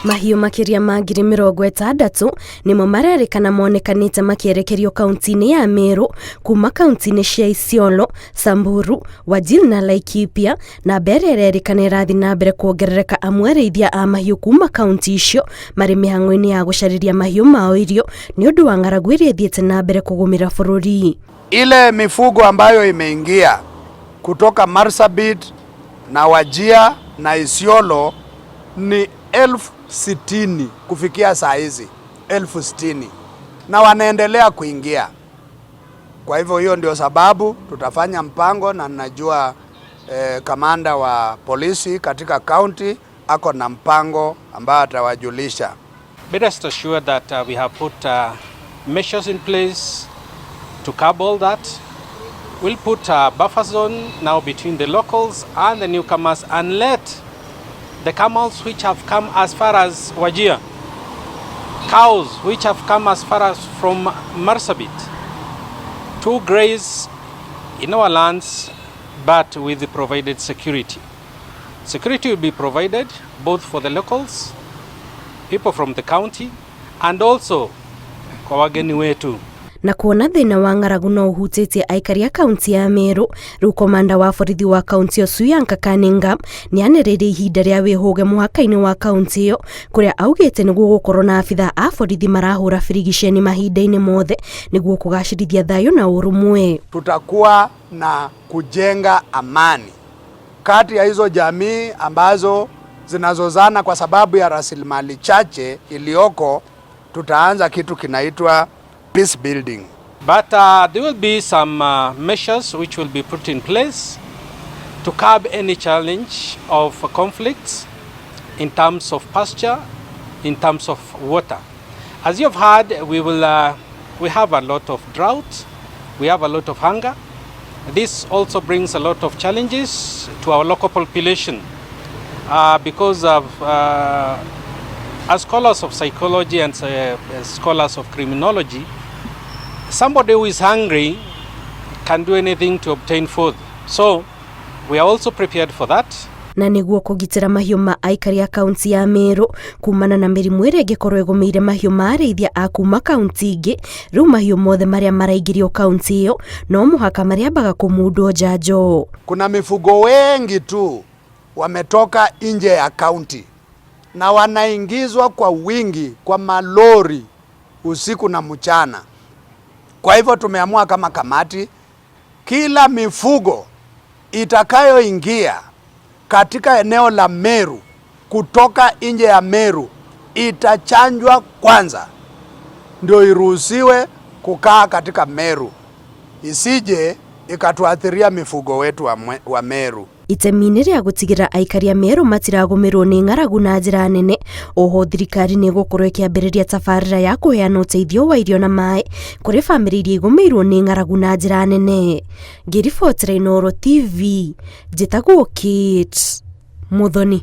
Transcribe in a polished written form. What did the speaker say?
Mahiũ makĩria ma 60,000 nĩmo marerĩkana monekanĩte makĩerekerio kaunti-inĩ ya Meru kuma kaunti-inĩ cia Isiolo, Samburu, Wajir na Laikipia, na mbere ĩrerĩkana ĩrathiĩ na mbere kuongerereka amu arĩithia a mahiũ kuma kaunti icio marĩ mĩhang'o-inĩ ya gũcarĩria mahiũ mao irio nĩ ũndũ wa ng'aragu ĩrĩa ĩthiĩte na mbere kũgũmĩra bũrũri. Ile mifugo ambayo imeingia kutoka Marsabit na Wajir na Isiolo ni 60,000 kufikia saa hizi, 60,000, na wanaendelea kuingia. Kwa hivyo hiyo ndio sababu tutafanya mpango, na najua kamanda wa polisi katika kaunti ako na mpango ambao atawajulisha. Be rest assured that we have put measures in place to curb all that. We'll put a buffer zone now between the locals and the newcomers and let the camels which have come as far as Wajir, cows which have come as far as from Marsabit, to graze in our lands, but with the provided security. Security will be provided both for the locals, people from the county, and also kwa wageni wetu. Na kuona thĩna wa ng'aragu no ũhutĩtie aikari a kaunti ya Meru, rĩu komanda wa borithi wa kaunti ĩyo Suyanka Cunningham nĩ anĩrĩire ihinda rĩa wĩhũge mũhaka-inĩ wa kaunti ĩyo, kũrĩa augĩte nĩguo gũkorwo na abithaa a borithi marahũra birigiceni mahinda-inĩ mothe nĩguo kũgacĩrithia thayũ na ũrũmwe. Tutakuwa na kujenga amani kati ya hizo jamii ambazo zinazozana kwa sababu ya rasilimali chache iliyoko. Tutaanza kitu kinaitwa peace building. But there will be some measures which will be put in place to curb any challenge of conflicts in terms of pasture, in terms of water. As you've heard, we have a lot of drought, we have a lot of hunger. This also brings a lot of challenges to our local population because of as scholars of psychology and scholars of criminology, somebody who is hungry can do anything to obtain food. So we are also prepared for that. Na nĩguo kũgitĩra mahiũ ma aikari a kaunti ya Meru kumana na mĩrimũ ĩrĩa ĩngĩkorwo ĩgũmĩire mahiũ ma arĩithia a kuma kaunti ingĩ, rĩu mahiũ mothe marĩa maraingĩrio kaunti ĩyo no mũhaka marĩambaga kũmundwo njanjo. Kuna mifugo wengi tu wametoka nje ya kaunti na wanaingizwa kwa wingi kwa malori usiku na mchana. Kwa hivyo tumeamua kama kamati, kila mifugo itakayoingia katika eneo la Meru kutoka nje ya Meru itachanjwa kwanza, ndio iruhusiwe kukaa katika Meru, isije ikatuathiria mifugo wetu wa Meru. Itemi-inĩ rĩa gũtigĩrĩra aikari a Meru matiragũmĩrwo nĩ ng'aragu na njĩra nene, oho thirikari nĩ ĩgũkorwo ĩkĩambĩrĩria tabarĩra ya kũheana ũteithio wa irio na maĩ kũrĩ bamĩrĩ iria igũmĩirwo nĩ ng'aragu na njĩra nene. Ngĩribotera Inooro TV, njĩtagwo Kate Muthoni.